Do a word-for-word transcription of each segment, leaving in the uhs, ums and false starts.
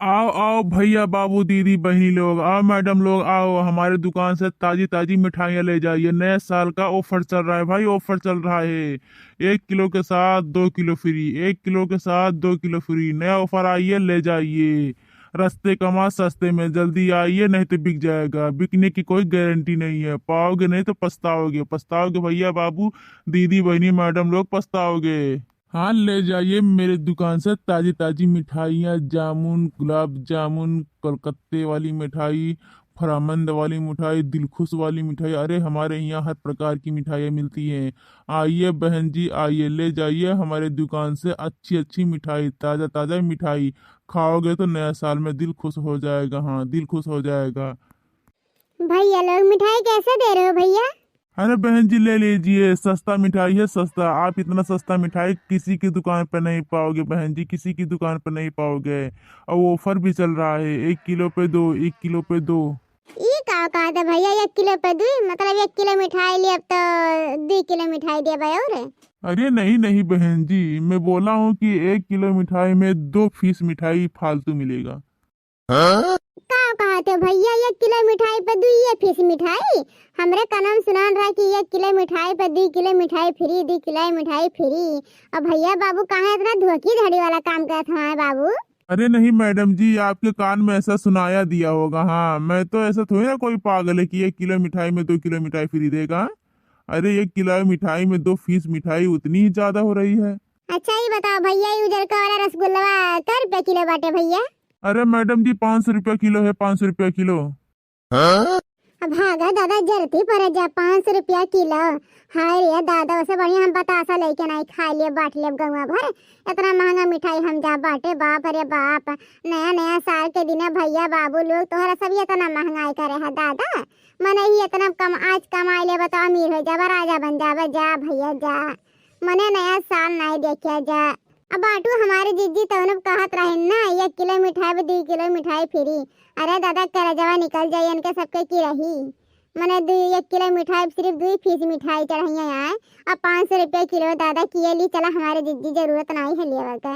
आओ, आओ भैया, बाबू, दीदी, बहिनी लोग, आओ मैडम लोग, आओ हमारे दुकान से ताजी ताजी मिठाइयाँ ले जाइए। नए साल का ऑफर चल रहा है भाई, ऑफर चल रहा है। एक किलो के साथ दो किलो फ्री, एक किलो के साथ दो किलो फ्री। नया ऑफर, आइए, ले जाइए। रस्ते कमा सस्ते में, जल्दी आइए, नहीं तो बिक जाएगा। बिकने की कोई गारंटी नहीं है। पाओगे नहीं तो पछताओगे, पछताओगे भैया, बाबू, दीदी, बहिनी, मैडम लोग, पछताओगे। हाँ, ले जाइए मेरे दुकान से ताजी ताजी मिठाइयाँ, जामुन, गुलाब जामुन, कलकत्ते वाली मिठाई, फरामंद वाली मिठाई, दिलखुश वाली मिठाई। अरे, हमारे यहाँ हर प्रकार की मिठाइयाँ मिलती हैं। आइए बहन जी, आइए, ले जाइए हमारे दुकान से अच्छी अच्छी मिठाई, ताजा ताजा मिठाई। खाओगे तो नया साल में दिल खुश हो जाएगा। हाँ, दिल खुश हो जाएगा। भैया लोग, मिठाई कैसे दे रहे हो भैया? अरे बहन जी, ले लीजिए, सस्ता मिठाई है, सस्ता। आप इतना सस्ता मिठाई किसी की दुकान पे नहीं पाओगे बहन जी, किसी की दुकान पे नहीं पाओगे। और ऑफर भी चल रहा है, एक किलो पे दो, एक किलो पे दो। ई का कहते भैया, एक किलो पे दुई, मतलब एक किलो मिठाई लिए तो दुई किलो मिठाई देबे और? अरे नहीं नहीं बहन जी, मैं बोला हूँ कि एक किलो मिठाई में दो पीस मिठाई फालतू मिलेगा। का कहते भैया, एक किलो मिठाई पे दुइये पीस मिठाई? हमरे कानम सुनान रहा कि एक किलो मिठाई पे दुई किलो मिठाई फ्री, दुई किलो मिठाई फ्री। अब भैया बाबू काहे इतना धोखाधड़ी वाला काम करत हमारे बाबू? अरे नहीं मैडम जी, आपके कान में ऐसा सुनाया दिया होगा। हाँ, मैं तो ऐसा थोड़ी ना कोई पागल है कि एक किलो मिठाई में दो किलो मिठाई फ्री देगा। अरे, एक किलो मिठाई में दो पीस मिठाई उतनी ही ज्यादा हो रही है। अच्छा, ये बताओ भैया, ये उजरका वाला रसगुल्ला कै रुपया किलो बाटे भैया? अरे मैडम जी, पाँच सौ रुपया किलो है, पाँच सौ रुपया किलो। अब भागा दादा, जरती पड़े जा, पाँच सौ रुपया किलो। हाय रे दादा, उसे बढ़िया हम बतासा लेके नहीं खाई लिए, बांट लिए गौवा भर। इतना महंगा मिठाई हम जा बाटे, बाप रे बाप। नया नया साल के दिने भैया बाबू लोग तोहरा सब इतना महंगाई करे है दादा। मने ही इतना कम, आज कमाई लेबे तो अमीर हो जाबे, राजा बन जाबे, जा भैया जा। मने नया साल नाई देखे जा। अब बाटू हमारे जिज्जी तौन कहत रहे ना, एक किलो मिठाई पे दुई किलो मिठाई फ्री। अरे दादा, करजवा निकल जाई इनके सबके की रही। मने दुई, एक किलो मिठाई पे सिर्फ दुई पीस मिठाई चढ़इया आए, अब पाँच सौ रुपया किलो। दादा किए ली चला, हमारे जिज्जी जरूरत नाई है लेवे के।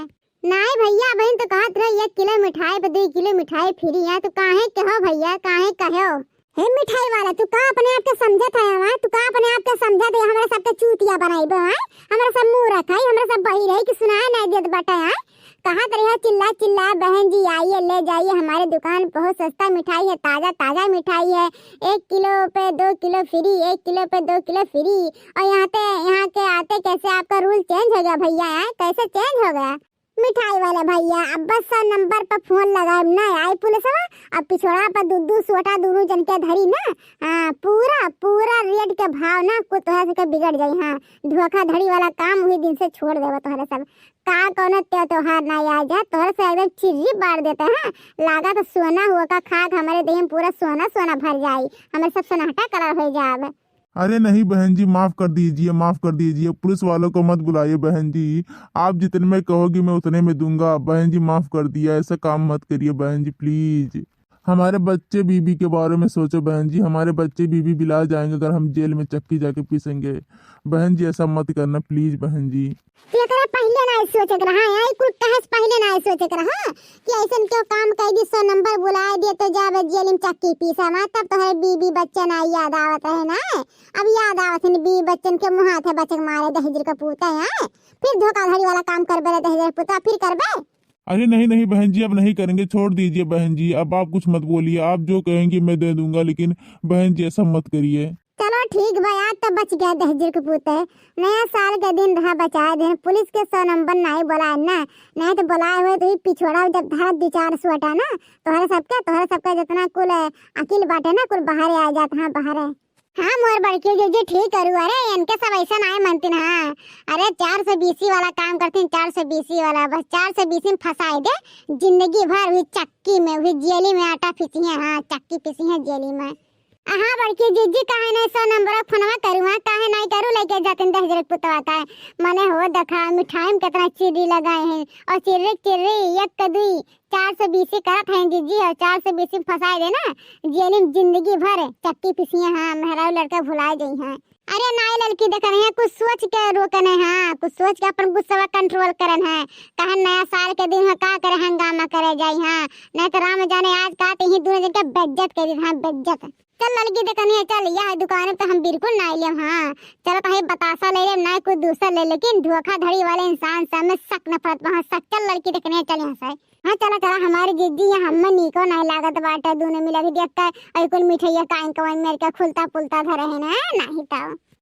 नाई भैया, बहन तो कहत रहे एक किलो मिठाई पे दुई किलो मिठाई फ्री है, तो काहे कहो भैया, काहे कहो? हे मिठाई वाला, तू का अपने आप के समझत है, हाँ? तू का अपने आप के समझत है, हमरा सबके चूतिया बनाइबो, हाँ? हमरा सब मुंह रखाई, हमरा सब बहिर है कि सुनाए नहीं देत बाटे, हाँ? कहत रहे चिल्ला चिल्ला, "बहन जी आइए, ले जाइए, हमारे दुकान बहुत सस्ता मिठाई है, ताजा ताजा मिठाई है, एक किलो पे दो किलो फ्री, एक किलो पे दो किलो फ्री।" और यहाँ पे, यहाँ के आते कैसे आपका रूल चेंज हो गया भैया, हाँ? कैसे चेंज हो गया? मिठाई वाला भैया, अब बस सौ नंबर पर फोन लगाएब ना, आई पुलिसवा, अब पिछोड़ा पर दू दू सोटा दोनों जन के धरी ना। हाँ, पूरा, पूरा रेट के भाव ना कुछ तोहरा सबके बिगड़ जाई। हाँ, धोखाधड़ी वाला काम वही दिन से छोड़ देबा तोहरा सब। का कौनो त्योहार ना आ जा, तोहरा से एकदम चिर्री बार देते हैं। लागा तो सोना हुआ का खाक हमारे देह में पूरा सोना सोना भर जाई, हमारे सब सोनाटा कलर हो जाब। अरे नहीं बहन जी, माफ कर दीजिए, माफ कर दीजिए, पुलिस वालों को मत बुलाइए बहन जी, आप जितने में कहोगी मैं उतने में दूंगा। बहन जी माफ कर दिया, ऐसा काम मत करिए बहन जी, प्लीज। हमारे बच्चे बीबी के बारे में सोचो बहन जी, हमारे बच्चे बीबी बिला जाएंगे अगर हम जेल में चक्की जाके पीसेंगे। बहन जी ऐसा मत करना प्लीज बहन जी। तू एकरा पहिले ना सोचे के रहा, आई कुल कहे से पहिले ना सोचे के रहा कि ऐसन क्यों काम कर दी, सौ नंबर बुलाए दिए तो जाबे जेल में चक्की पीसा मा, तब तोहरे बीबी बच्चे ना याद आवत रहे ना। अब याद आवत है बीबी बच्चन के मुँह हाथे बचक मारे दहिजर के पूते हैं, फिर धोखाधड़ी वाला काम करबे रे दहिजर पूता, फिर करबे। अरे नहीं नहीं बहन जी, अब नहीं करेंगे, छोड़ दीजिए बहन जी, अब आप कुछ मत बोलिए, आप जो कहेंगी मैं दे दूंगा, लेकिन बहन जी ऐसा मत करिए। चलो ठीक बा, आज तो बच गया दहिजर के पूते। नया साल के दिन रहा बचाए दिन, पुलिस के सौ नंबर नाई बुलाए ना, नहीं तो बुलाए हुए तो ही पिछोड़ा जब धरत दो चार सोटा ना, तोहरे सबके, तोहरे सबके जितना कुल अकिल बाटे ना, कुल बाहरे आ जात। हाँ, बाहरे। हाँ, मोर बड़की जीजी ठीक करू। अरे, इनके सब ऐसा नाई मनतीन। हाँ, अरे, चार सौ बीसी वाला काम करतीन, चार सौ बीसी वाला, बस चार सौ बीसी में फंसाए दे, जिंदगी भर वही चक्की में, वही जेली में आटा पीसी है। हाँ, चक्की पीसी है जेली में। हाँ, बड़की जीजी, काहे नहीं सौ नंबर फोनवा करू? हाँ, काहे नहीं करू? लेके जातीन दहिजर के पुतवा का। मने हो देखा, मिठाई में कितना चिर्री लगाए हैं, और चिर्री चिर्री एक का दुई, चार सौ बीसी करत हैं जीजी, और चार सौ बीसी में फंसाए देना, जेल में जिंदगी भर चक्की पीसिए। हाँ, मेहरारू लड़का भुलाए गई हैं। अरे नाहीं ललकी, देखन है, कुछ सोच के रोकन है, हाँ, कुछ सोच के अपन गुस्सा कंट्रोल करन है। कहन नया साल के दिन है, का करे, हंगामा करे जाई, हाँ, नहीं तो राम जाने आज का तो यही दोनों जन के बेइज्जत कर दी, हाँ, बेइज्जत। चल ललकी, देखन है, चल, यह दुकान पे तो हम बिल्कुल नाहीं लेम, हाँ, चल तो हम बतासा ले लेम, ना कुछ दूसरा ले, लेकिन धोखाधड़ी वाले इंसान से हमें सक नफरत बा, हाँ, सक। चल ललकी, देखन है, चल यहाँ से। हाँ, चला, चला, हमारी जिज्जी, यहाँ हमें नीको नाहीं लागत बाटे, दोनों मिला के देखता है, अरे कुल मिठाइया काइन कवन मेर के खुलता पुलता धरे है ना, नाहीं तो।